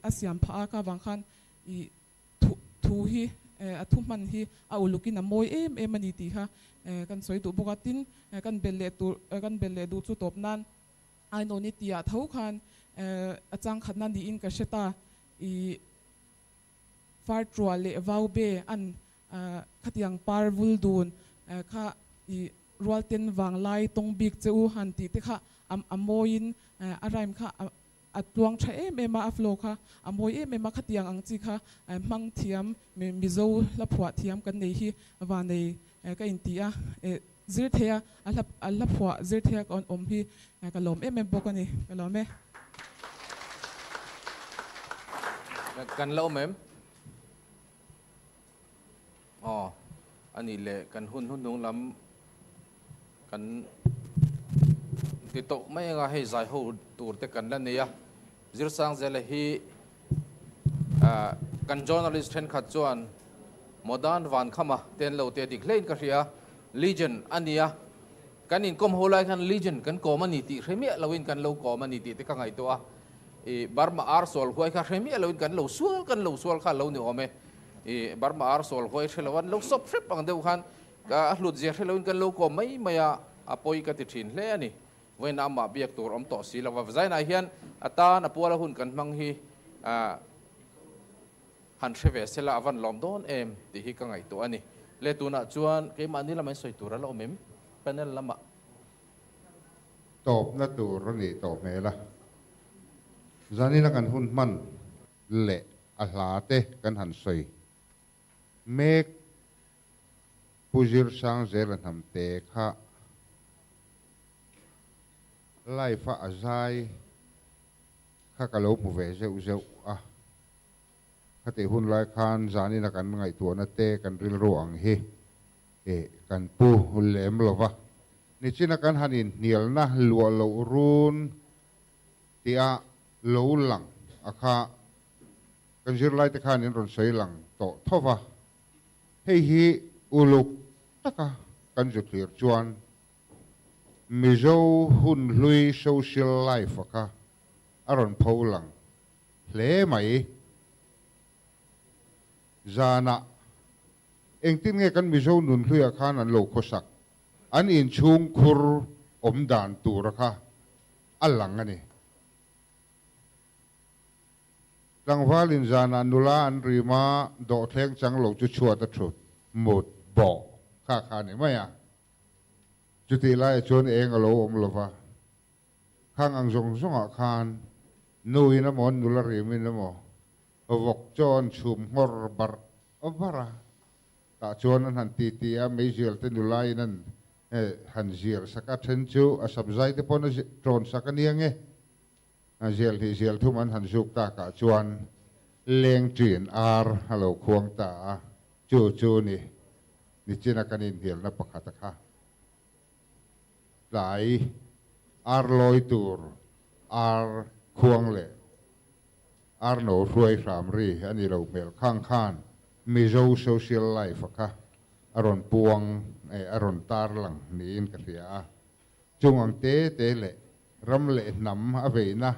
A siam phah a, kha vang khan i thu thu hi a thu hman hi a ulukin a mawi em em a ni tih kha kan sawi duh bawk a. Tin, kan belh leh tur kan belh leh duh chu tawp nan Ainawni tihah tho khan a changkhatna niin ka hre ta. I far ṭuah leh vau be an khatiang par vul dun kha i rualten vanglai tawng bik che u han tih te kha a mawiin a rhyme kha A tluang tha em em a, a flow kha a mawi em em a, khatiang ang chi kha hmang thiam Mizo hla phuah thiam kan nei hi vanei ka inti a, zir thei a, a hla phuah zir thei a ka awm hi ka lawm em em bawk a ni, ka lawm e. Kan la awm em? Aw, a nih leh kan hun hnuhnung lam kan ti tawh mai anga hei zai ho tur te kan la nei a, Zirsangzela hi kan journalist thenkhat chuan Modern Vankhama te an lo te dik hlein ka hria, Legend a nia, kan inkawm ho lai khan Legend kan kawm a ni tih hre miah loin kan lo kawm a ni tih te ka ngaihtuah a, i Burma ar sual huai kha hre miah loin kan lo sual kan lo sual kha a lo ni awm e. I Burma ar sual huai hre lo an lo sawp hrep ang deuh khan ka a hlut zia hre loin kan lo kawm mai mai a, a pawi ka ti thin hle a ni. Vawiin amah biak tur awm tawh si lo va, Zainah hian a tan a puala hun kan hmang hi han hre ve sela a van lawm dawn em tih hi ka ngaihtuah a ni. Le tunah chuan keimahni lamah in sawi tur a la awm em? Panel lamah. Tawpna tur a nih tawh hmel a, zanina kan hun hman leh a hla te kan han sawi mek. Pu Zirsangzela hnamte kha live a a zai kha ka lo hmu ve zeuh zeuh a, khatih hun lai khan zanina kan ngaihtuahna te kan rilru ang hi kan pu lem lo va, nichina kan han inhnialna luah loh run tih a lo lang a kha kan zirlaite khan in rawn sawi lang tawh tho va, hei hi uluk taka kan zu thlir chuan Mizo hun hlui social life a kha a rawn pho lang hle mai. Zanah engtin nge kan Mizo nun hluiah khan an lo khawsak, an inchhung khur awm dan tura kha a lang a ni. Tlangvalin zanah nula an rim a, dawhthleng chang lo chu chhuat a thut, mut, bawh kha kha a ni mai a. Chutih laiah chuan eng a lo awm lo va, khang ang zawng zawngah khan nuin emaw nula rimin emaw vawk chaw an chhum nghawr barh barh a, tah chuan an han titi a, meizial te nulain an han zial sak a, then chu a sapzai te pawn a tawn sak a nia nge, zial hnih zial thum an han zuk takah chuan leng ṭin ar a lo khuang ta a, chu chu ni nichina kan inhnialna pakhat a kha. Tlai ar lawi tur ar khuang leh ar no hruai hram ri a ni lo hmel khang khan Mizo social life a kha a rawn puang eh a rawn tarlang niin ka hria a. Chung ang te te leh ram leh hnam a veina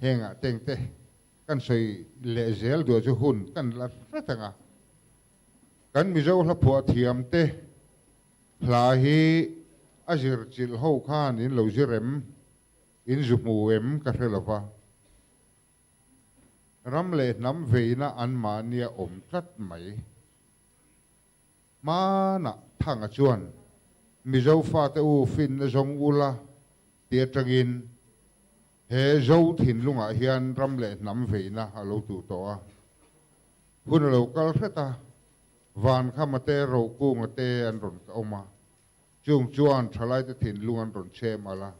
hengah tengte kan sawi leh zel duah chu hun kan la hret ang a. Kan Mizo hla phuah thiam te hla hi a zir chilh ho khan in lo zir em, in zu hmu em ka hre lo va. Ram leh hnam veina anmahnia awm tlat mai. Hmanah Thanga chuan Mizo fate u finna zawng ula ti atangin he Zo thinlungah hian ram leh hnam veina a lo tuh tawh a. Hun a lo kal hret a, Vankhama te Rokunga te an rawn awm a, Chung chuan thalaite thinlung an rawn chhem alh a.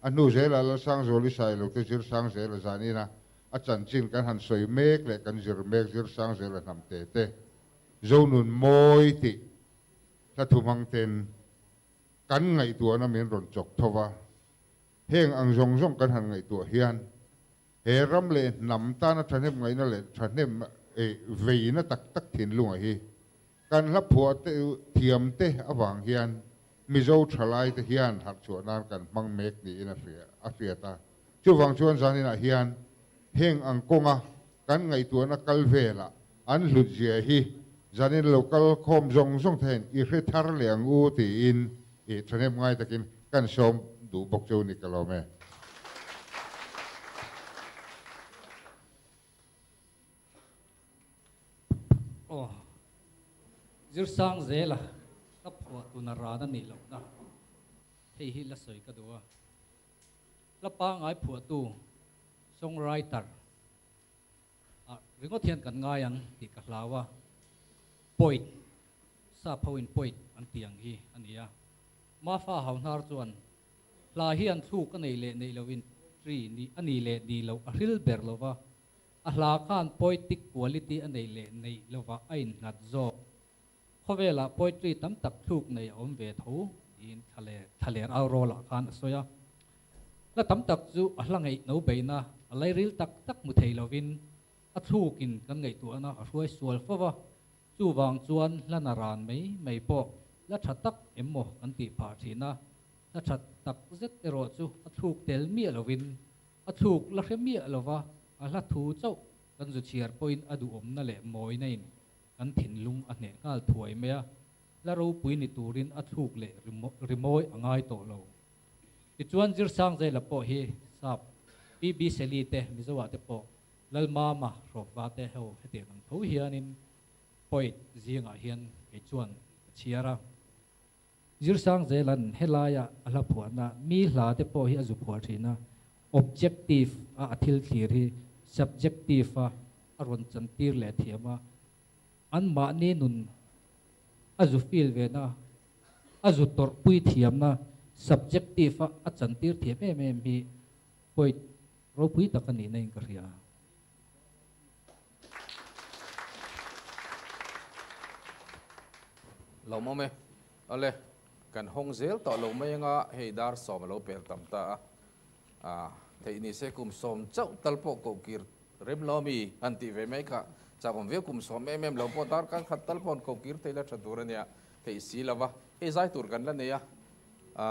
A hnu zelah Lalsangzuali Sailo te zir sang zela zanina a chanchin kan han sawi mek leh kan zir mek zir sang zela hnam te te Zonun mawi tih hla thu hmang ten kan ngaihtuahna min rawn chawk tho va. Heng ang zawng zawng kan han ngaihtuah hian he ram leh hnam tana thahnem ngaihna leh thahnem veina tak tak thinlunga hi Kan hla phuah te thiam te avang hian Mizo thalai te hian harh chhuah nan kan hmang mek niin a hria a hriat a. Chuvang chuan zaninah hian Heng ang kawnga kan ngaihtuahna kal velah an hlut zia hi zanin lo kal khawm zawng zawng te hian i hre thar leh ang u tiin i thahnem ngai takin kan sawm duh bawk cheu ni ka lawm e. Aw, Zirsang zela ka phuah tuna ran a nih lohna hei hi la sawi ka duh a. Hla pangngai phuahtu, songwriter, ah ringawt hian kan ngai ang tih ka hlau a, poet, sap hoin poet an tih ang hi a ni a. Mafa Hauhnar chuan hla hian thluk a nei leh neih lohin tri ni a ni leh ni loh a hril ber lo va, a hla khan poetic quality a neih leh neih lovah a innghat zawk. Khawvelah poetry tam tak thluk nei a awm ve tho tiin thlaler au rawlah khan a sawi a. Hla tam tak chu a hla ngeih no beihna a lairil tak tak hmu thei lovin a thlukin kan ngaihtuahna a hruai sual fo va, chuvang chuan hla na ran mai mai pawh hla tha tak em maw kan tih phah thin a, hla tha tak zet erawh chu a thluk tel miah lovin a thluk la hre miah lova a hla thu chauh kan zu chhiar pawhin a duhawmna leh mawina in Kan thinlung a hneh nghal thuai mai a, hla ropui ni turin a thluk leh rimawi a ngai tawh lo. Tichuan Zirsangzela pawh hi sap PB Seli te Mizoah te pawh Lalmama Hrawkva te ho hetiang ang tho hianin poet zingah hian kei chuan ka chhiar a. Zirsangzela'n helaia a hla phuahna mi hla te pawh hi a zu phuah thin a, objective a a thil thlir hi subjective a a rawn chantir leh thiam a, anmahni nun a zu feel ve na, a zu tawrhpui thiamna subjective a a chantir thiam em em hi poet ropui tak a nihna in ka hria. Lawmawm e. Awle, kan hawng zel tawh lo mai anga hei dar sawm a lo pel tam ta a. A, theih ni se kum sawm chauh tal pawh koh kir rem lo ami han tih ve mai kha chakawm viau kum sawm em em lo pawh dar kar khat tal pawh han koh kir thei la tha tur a nia theih si lo va. Hei zai tur kan la nei a, a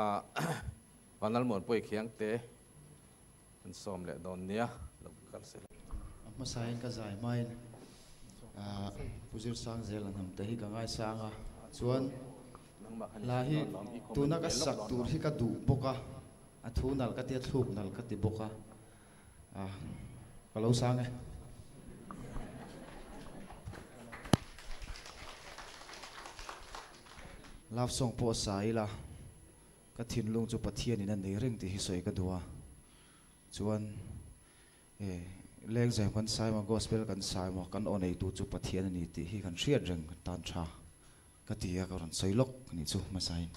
Vanlalmuan pawi khiang te An sawm leh dawn nia, lo kal se la. A hmasain ka zai hmain Pu Zirsangzela hnam te hi ka ngaisang a, chuan hla hi tuna ka sak tur hi ka duh bawk a, a thu nalh ka ti a, thluk nalh ka ti bawk a, ka lo sang e. Love song pawh sa ila. Ka thinlung chu Pathianin a nei reng tih hi sawi ka duh a, chuan e lengzem kan sai maw, gospel kan sai maw, kan aw neitu chu Pathian a ni tih hi kan hriat reng tan tha ka ti a, ka rawn sawi lawk a nih chu hmasain.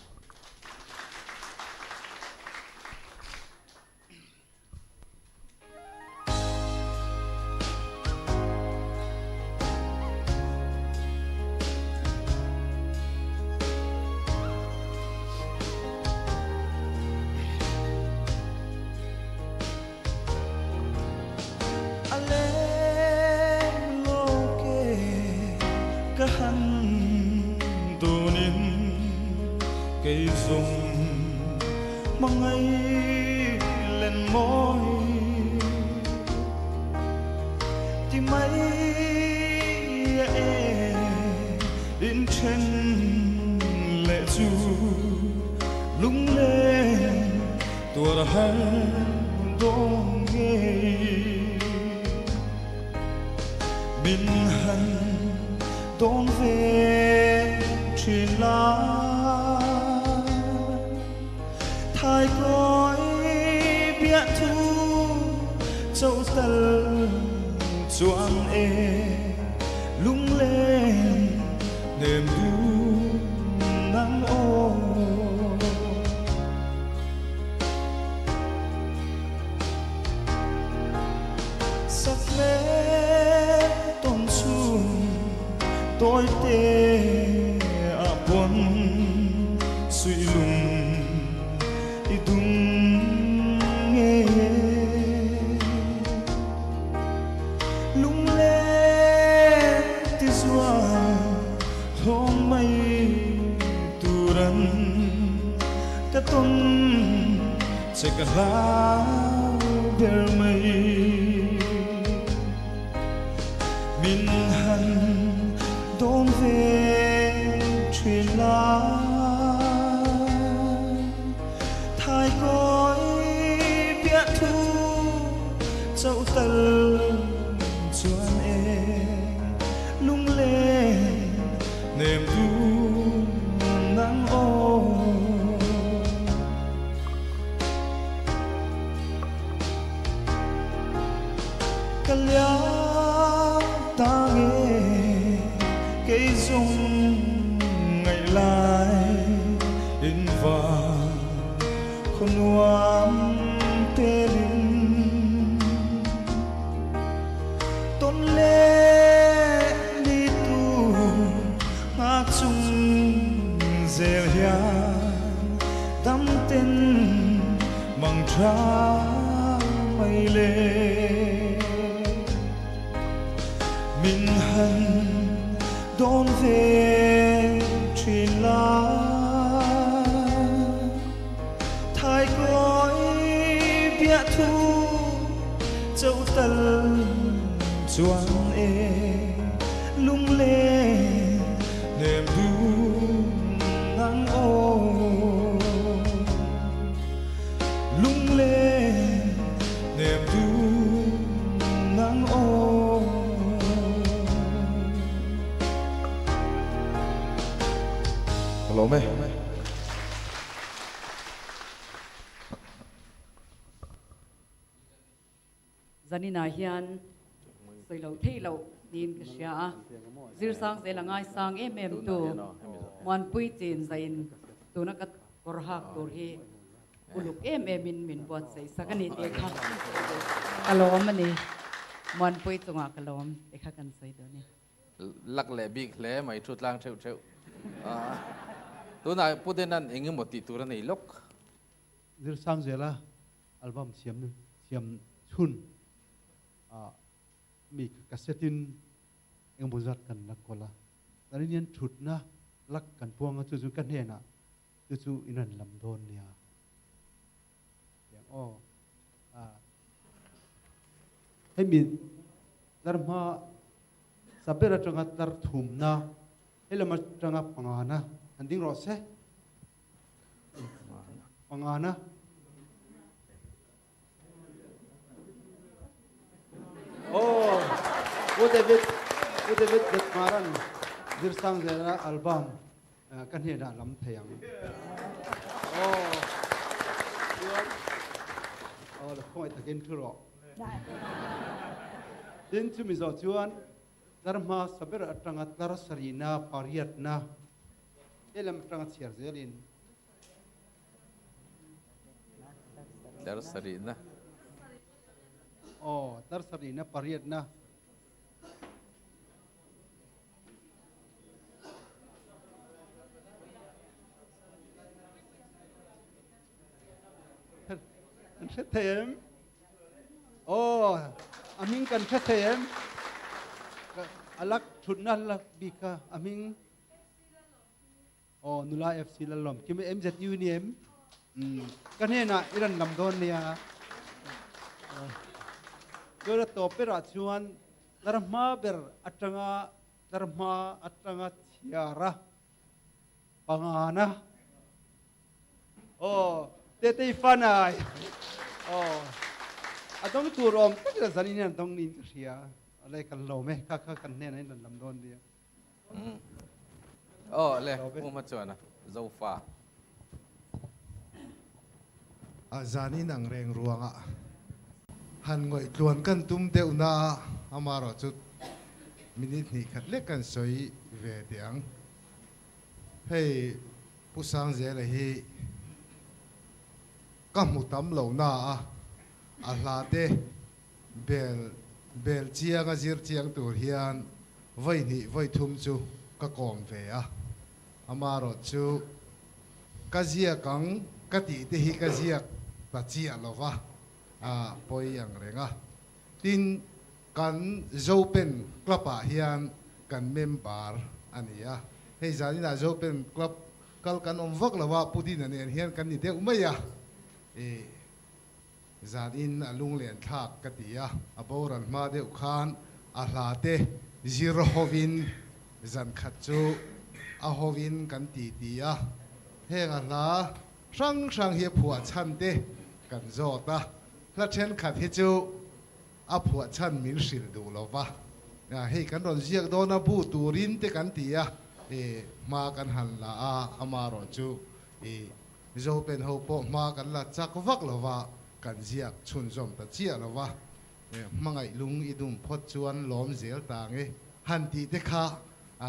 A leng lawk e ka han dunin kei zum Hmangaih len mawi ti mai a e in then leh chu lunglen tuar har dawn ngei min han dawn ve thin la. Thaikawi biahthu cho tal chuan e lunglen nem dun nang aw. Sakhmel tawn chhun tawite ah pawn Suihlung i dum nge Lunglen ti zual hlawm mai turan ka tawn che ka hlau ber mai. Chauh tal chuan e lunglen nem dun nang aw. Ka liam ta nge kei zawng ngaih lai in van khaw nuam telin tawn leh ni tur nghak chung zel hian dam ten mang tha mai le. Min han dawn ve thin la. Thai kawi biah thu chauh tal chuan e lunglen nem dun nang aw. Lunglen nem dun nang aw. Ka lawm e. Zaninah hian sawi loh theih loh niin ka hria a, Zirsang zel a ngaisang em em tu Muanpui chin zain tuna ka kawr hak tur hi uluk em em in min buatsaih sak a ni tih kha ka lawm a ni. Muanpui chungah ka lawm tih kha kan sawi dawn e. Lak leh bik hle mai thu tlang theuh theuh. Tunah Pu Denan eng emaw tih tur a nei lawk. Zirsang zela album siam siam chhun ah mi cassette in engemaw zat kan la kawl a, kan inian thutna lak kan puang a chu chu ka hnenah chu chu in rawn lam dawn nia tiang aw ah hemi tlar hma saber atanga tlar thumna helam atanga pangana han ding rawh se. Pangana. Oh, Pu David, Pu David Detmaran Zirsang Zela album ka hnenah lam thei ang. Oh, chuan, oh, la khawngaih takin thu rawh. Tin chumi zawh chuan tlar hma saber atanga tlar sarihna pariatna He lam atanga chhiar zelin. Tlar sarihna. Aw, tlar sarihna pariatna. Kan hre thei em? Aw, a hming kan hre thei em? A lak thutna lak bik kha a hming. Aw nula FC Lalawm kim MZU ni em? Um, ka hnenah i ran lam dawn nia. Chuan a tawp berah chuan tlar hma ber atanga tlar hma atanga chhiara pangana. Aw Tetei Fanai. Aw a dawng tur awm tak ila zanin hian a dawng niin ka hria. Alai kan lawm e kha kha kan hnenah in ran lam dawn nia. Aw le, Pu Hmachhuana, Zofa. A zan in ang reng ruangah han ngawih tluan kan tum deuh na a, amarawh chu minute hnih khat lek kan sawi ve teh ang. Hei Pu Sangzela hi ka hmu tam lo na a, a hla te Bel bel chianga zir chiang tur hian vawi hnih vawi thum chu ka kawm ve a, amarawh chu ka ziak ang ka tih te hi ka ziak ta chiah lo va, a pawi ang reng a. Tin, kan Zopen Club ah hian kan member a ni a, hei zaninah Zopen Club kal kan awm vak lo a, Pudina nen hian kan ni deuh mai a, ih. Zan in a lunglen thlak ka ti a, a boral hma deuh khan a hla te zir hovin zan khat chu a hovin kan ti ti a, heng a hla hrang hrang hi a phuah chhan te kan zawt a, hla thenkhat hi chu. A phuah chhan min hrilh duh lo va, hei kan rawn ziak dawn a, bu turin te kan ti a, hma kan han la a, amaherawh chu Mizo pen ho pawh hma kan la chak vak lo va, kan ziak chhunzawm ta chiah lo va, hmangaih lung i dum phawt chuan lawm zel ta nge han tih te kha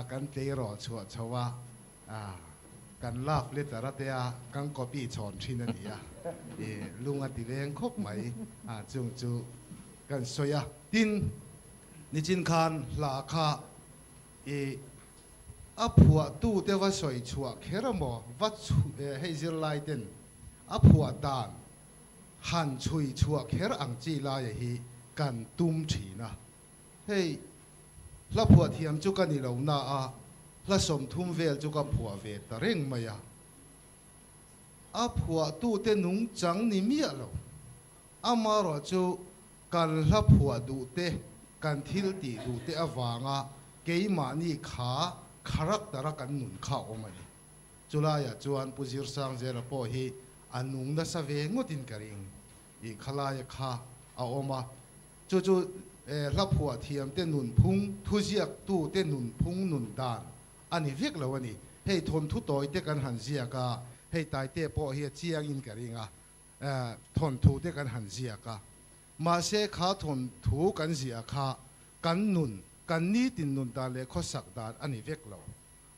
kan tleirawl chhuah chho a. Kan love letter a tea kan copy chhawn thin a ni a, i lung a ti leng khawp mai a, chung chu kan sawi a. Tin, nichin khan hla kha i a phuahtute va sawi chhuah kher a maw, va hei zirlai ten a phuah dan han chhui chhuah kher ang chi laia hi kan tum thin a. Hei, hla phuah thiam chu ka ni lo na a, hla 30 vel chu ka phuah ve ta reng mai a. A phuahtute nungchang ni miah lo. Amaherawh chu kan hla phuah duh te, kan thil tih duh te avanga keimahni kha character-a kan nun kha a awm a ni. Chulaiah chuan Pu Zirsangzela pawh hi a nung nasa ve ngawtin ka ring. I khalaia kha a awm a. Chu chu hla phuah thiamte nunphung, thuziaktute nunphung nun dan a ni vek lo a ni. Hei thawnthu tawite kan han ziak a, hei taite pawh hi a chiangin ka ring a, thawnthu te kan han ziak a. Mahse kha thawnthu kan ziah kha kan nun, kan nitin nun dan leh khawsak dan a ni vek lo.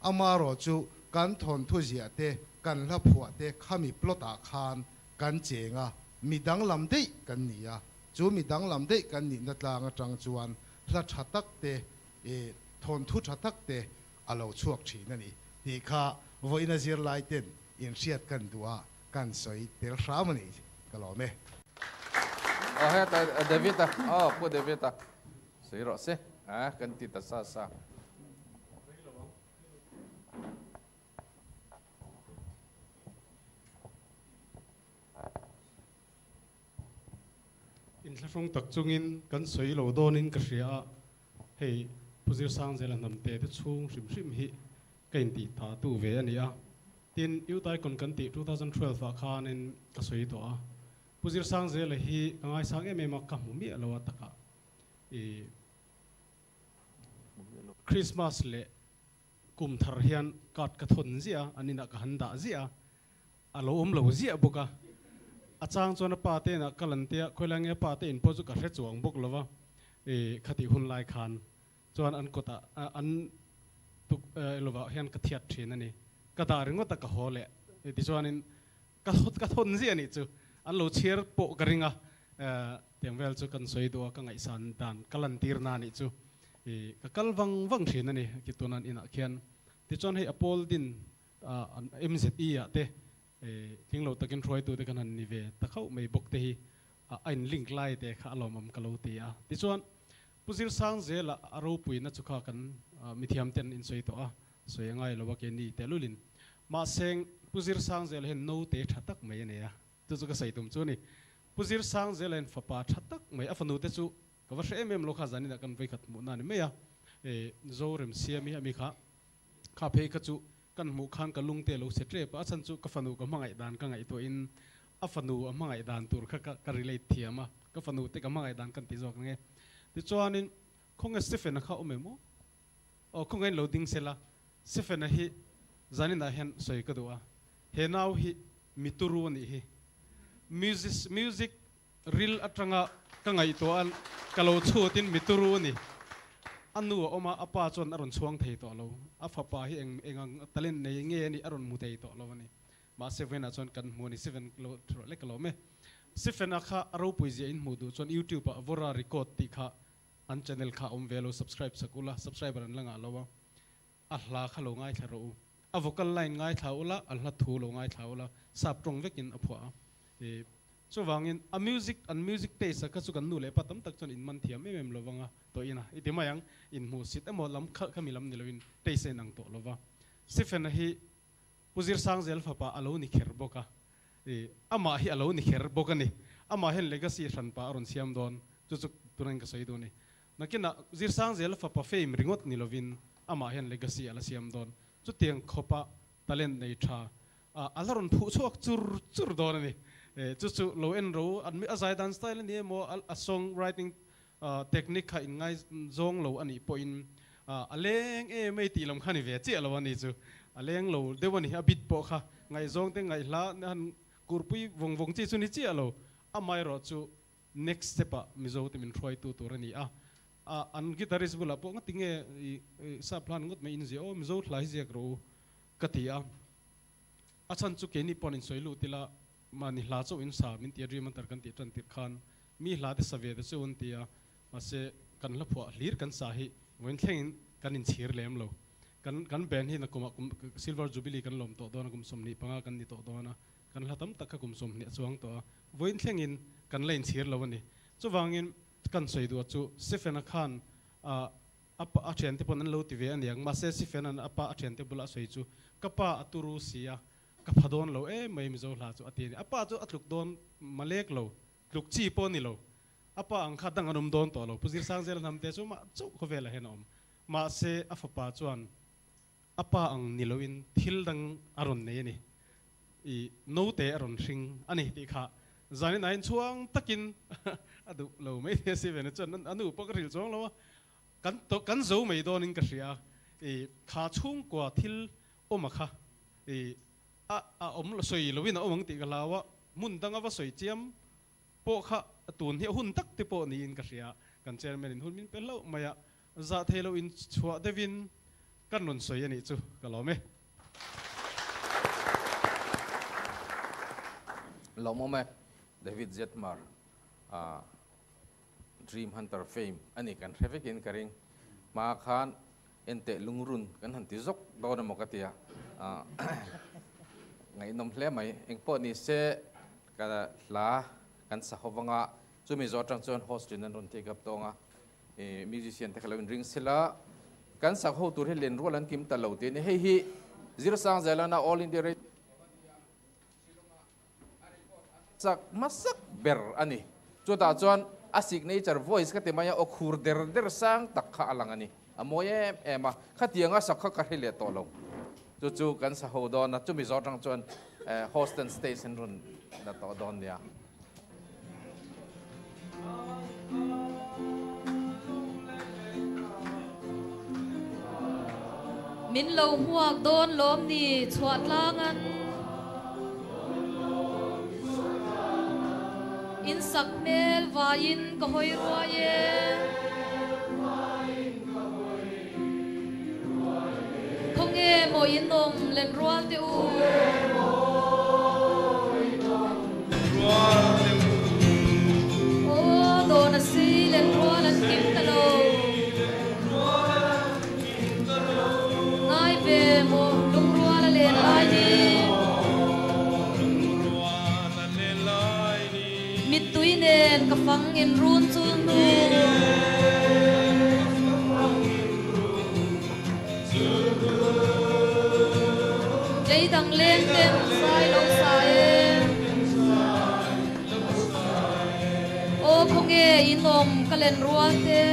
Amaherawh chu kan thawnthu ziah te, kan hla phuah te khami plot ah khan kan cheng a, mi danglam daih kan ni a. Chu mi danglam daih kan nihna tlang atang chuan hla tha tak te, ih thawnthu tha tak te a lo chhuak thin a ni tih kha vawiina zirlai ten inhriat kan duh a, kan sawi tel hram a ni ka lawm e. Aw heta David a, aw Pu David a sawi rawh se, a kan ti ta sa sa. Inthlahrung tak chungin kan sawi lo dawnin ka hria a, hei Pu Zirsangzela hnamte te chhung hrim hrim hi ka intih tha tu ve a ni a. Tin, Youth Icon kan tih 2012 ah khanin ka sawi tawh a, Pu Zirsangzela hi ka ngaisang em em a, ka hmu miah lo a takah i Christmas leh kum thar hian card ka thawn ziah a, an inah ka han dah ziah a, A lo awm lo ziah bawk a. A chang chuan a pa te inah kal an tia, khawilai nge a pa te in pawh chu ka hre chuang bawk lo va, i khatih hun lai khan chuan an kawtah an tuk lovah hian ka thiat thin a ni. Ka dah ringawt a ka haw leh tichuanin ka ka thawn ziah a nih chu. An lo chhiar pawh ka ring a, tiang vel chu kan sawi duh a, ka ngaihsan dan ka lantir na a nih chu. I ka kal vang vang thin a ni kitunan inah khian. Tichuan hei a pawl din MZE ah te tling lo takin hruaitu te kan han ni ve ta khauh mai bawk te hi a in link lai te kha a lawmawm ka lo ti a. Tichuan Pu Zirsangzela a ropuina chu kha kan mithiam ten in sawi tawh a, sawi a ngai lo a keini tehlulin. Mahse Pu Zirsangzela hian naute tha tak mai a nei a, chu chu ka sawi tum chu a ni. Pu Zirsangzela hian fapa tha tak mai, a fanu te chu ka va hre em em lo kha zaninah kan vawikhat hmuhna a ni mai a, Zoremsiami a mi kha Kha phei kha chu kan hmuh khan ka lungte lo se tep a, a chhan chu ka fanu ka hmangaih dan ka ngaihtuah in a fanu a hmangaih dan tur kha ka relate thiam a, ka fanu te ka hmangaih dan kan ti zawk ang e. Tichuanin khawnge Stephen-a kha awm em aw? Aw khawnge in lo ding sela, Stephen-a hi zaninah hian sawi ka duh a, he nau hi mi turu a nih hi. Music music Ril atanga ka ngaihtuah a, ka lo chhutin mi turu a ni. A nu a awm a, a pa chuan a rawn chhuang thei tawh lo. A fapa hi eng eng ang talent nei nge a nih a rawn hmu thei tawh lo a ni. Mahse vawiinah chuan kan hmu a ni. Stephen lo thu lek alawm e. Stephen-a kha a ropui zia in hmuh duh chuan YouTube ah Vawra Record tih kha an channel kha a awm ve lo, subscribe sak ula, subscriber an la ngah lo a. A hla kha lo ngaithla rawh u. A vocal line ngaithla ula, a hla thu lo ngaithla ula, sap tawng vekin a phuah a. I chuvangin a music, an music taste a kha chu kan nu leh pa tam tak chuan in man thiam em em lovang a tawh ina i ti mai ang. In hmuh sit emaw lam kha kha mi lam ni loin taste a inang tawh lova. Stephen-a hi Pu Zirsangzel fapa a lo ni kher bawk a. I amah hi a lo ni kher bawk a ni. Amah hian legacy hranpa a rawn siam dawn. Chu chu tunain ka sawi duh a ni. Nakinah Zirsangzela fapa fame ringawt ni lovin amah hian legacy a la siam dawn. Chutiang khawpa talent nei tha a la rawn phuh chhuak chur chur dawn a ni. Chu chu lo en ro, an a zai dan style a ni emaw, a song writing Technique kha in ngaizawng lo a nih pawhin a leng em ei tih lam kha ni ve chiah lo a ni chu. A leng lo deuh a ni, a bit pawh kha ngaihzawng te ngaihhla han kurpui vawng vawng chi chu ni chiah lo. Amaherawh chu next step ah Mizo te min hruaitu tur a ni a. An guitarist bulah pawh ngati nge i sap hlan ngawt mai in ziah aw Mizo hla hi ziak rawh u ka ti a. A chhan chu keini pawh an insawi lut ila Mahni hla chauh in sa min ti a Dream Hunter kan tih tan tirh khan mi hla te sa ve ta cheu an ti a, mahse kan hla phuah hlir kan sa hi vawiin thlengin kan inchhir lem lo. Kan kan band hi nakumah kum Silver Jubilee kan lawm tawh dawn a, kum 25 kan ni tawh dawn a, kan hla tam tak kha kum 20 a chuang tawh a, vawiin thlengin kan la inchhir lo a ni. Chuvangin kan sawi duh chu Stephen-a khan ah a pa a thiante pawn an lo ti ve a niang, mahse Stephen-a'n a pa a thiante bulah a sawi chu ka pa a turu si a, Ka pha dawn lo em mai Mizo hla chu a ti a ni. A pa chu a tluk dawn malek lo, tluk chi pawh a ni lo. A pa ang kha dang an awm dawn tawh lo. Pu Zirsangzela hnamte chu mah chauh khawvelah hian a awm. Mahse a fapa chuan a pa ang ni loin thil dang a rawn nei a ni. I note a rawn hring a ni tih kha zanin ah hian chhuang takin a duh lo mai thei a si ve na chuan a nu pawh ka hrilh chuang lo a. Kan kan zo mai dawnin ka hria a. I kha chhungkua thil awm a kha i a a awm lo sawi lo in a awm ang tih ka hlau a, hmun danga va sawi chiam pawh kha tun hi a hun tak te pawh niin ka hria, kan chairman in hun min pe hlauh mai a, zah thei lo in chhuah deuh in kan rawn sawi a nih chu ka lawm e. Lawmawm e, David Zetmar a Dream Hunter fame a ni kan hre vekin ka ring. Hma khan enteh lungrun kan han ti zawk dawn emaw ka tia. Ngaihnawm hle mai. Engpawh ni se ka hla kan sa ho vanga chumi zawh atang chuan host in an rawn take up tawng a. Musician te kha lo inring sela kan sak ho tur hi lenrual an kim ta lo tih a ni. Hei hi Zirsangzelana All India Radio Chak hmasak ber a ni. Chutah chuan a signature voice ka ti mai a, aw khur der der sang tak kha a lang a ni. A mawi em em a, khatiang a sak kha ka hre leh tawh lo. Chu chu kan sa ho dawn a, chumi zawh atang chuan host and stage an rawn la tawh dawn nia. Min lo hmuak dawn lawm ni chhuah tlang an. In sak hmel vaiin ka hawi ruai e. Khawnge maw in awm len rual teh u. Aw dawn a si len rual an kim ta lo. Ngai ve maw lungrual a len lai ni. Mittui nen ka fang in run chul hnu. Tlei dang leng ten zai lo sa e. Aw khawnge in awm ka len rual te.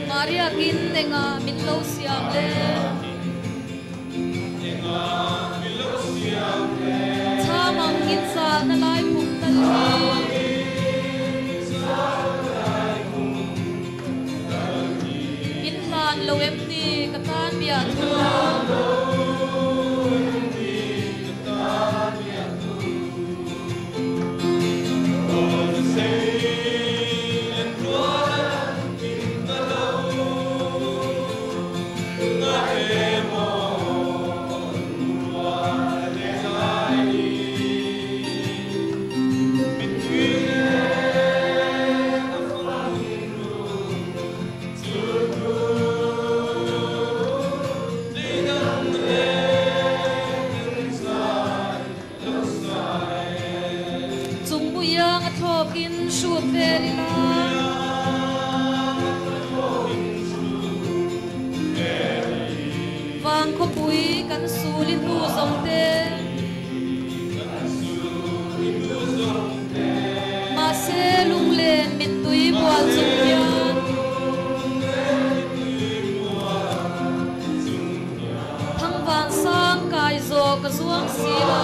Mahriakin engah min lo siam le. Chham ang in zalna lai phum tal hi. Min hlan lo em ni ka tan biah thu. Chung muiang a thlawkin hrut vel ila. Vang khawpui kan sul i hnu zawng te. Mahse lunglen mittui bual chung hian. Thangvang sang kai zawh ka zuang si lo.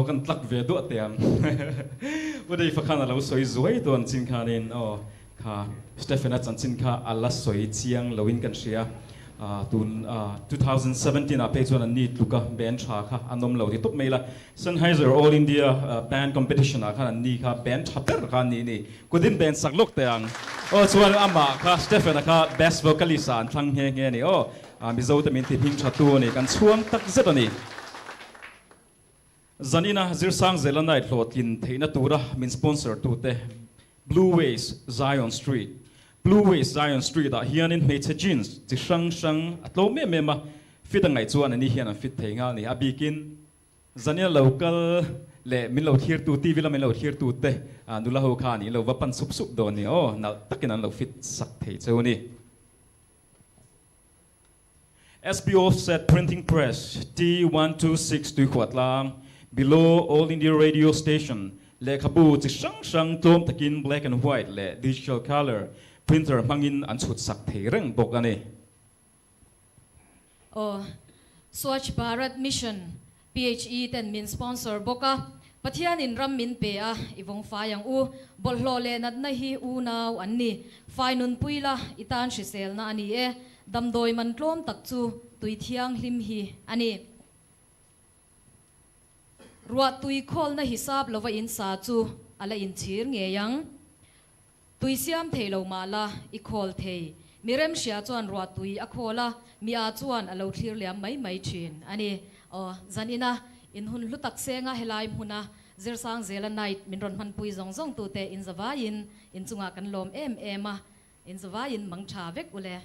Aw kan tlak ve duah teh ang. U Dave-a khan a lo sawi zuai dawn chin khanin aw kha Stephen-a chanchin kha a la sawi chiang loin kan hria. Tun 2017 ah phei chuan an ni tluka band tha kha an awm lo ti tawp mai la. Sennheiser All India Band Competition ah khan an ni kha band tha ber kha an ni ni. Kut in band sak lawk teh ang. Aw chuan amah kha Stephen-a kha best vocalist ah an thlang nghe nghe a ni aw. Mizo te min ti hming tha tu a ni. Kan chhuang tak zet a ni. Zanina Zirsang Zela Night hlawhtlin theihna tura min sponsor tute Blue Ways Zion Street Blue Ways Zion Street ah hianin hmeichhe jeans chi hrang hrang a tlawm em em a, fit a ngaih chuan ani hian an fit thei nghal ni. A bikin Zanina lo kal leh min lo thlirtu TV lama min lo thlirtu te nula ho khan in lo va pan sup sup dawn ni aw, nalh takin an lo fit sak thei cheu ni. SB Offset Printing Press, T126 Tuikhuahtlang, below All India Radio Station, lehkhabu chi hrang hrang tlawm takin black and white leh digital colour printer hmangin an chhut sak thei reng bawk a ni. Aw, Swachh Bharat Mission, PHE ten min sponsor bawk a, Pathianin ram min pe a, i vawng fai ang u, bawlhhlawh leh natna hi unau an ni, fai nunpui la, i tan hriselna a ni e, damdawi man tlawm tak chu tui thianghlim hi a ni. Ruah tui khawlna hisap lova in sa chu a la inchhir ngei ang. Tui siam thei lo mah la, i khawl thei. Mi remhria chuan ruah tui a khawl a, mi a chuan a lo thlir liam mai mai thin a ni. Aw, zan ina in hun hlu tak senga helai hmuna Zirsang Zela Night min rawn hmanpui zawng zawng tute in zavaiin in chungah kan lawm em em a, in zavaiin mang tha vek ule.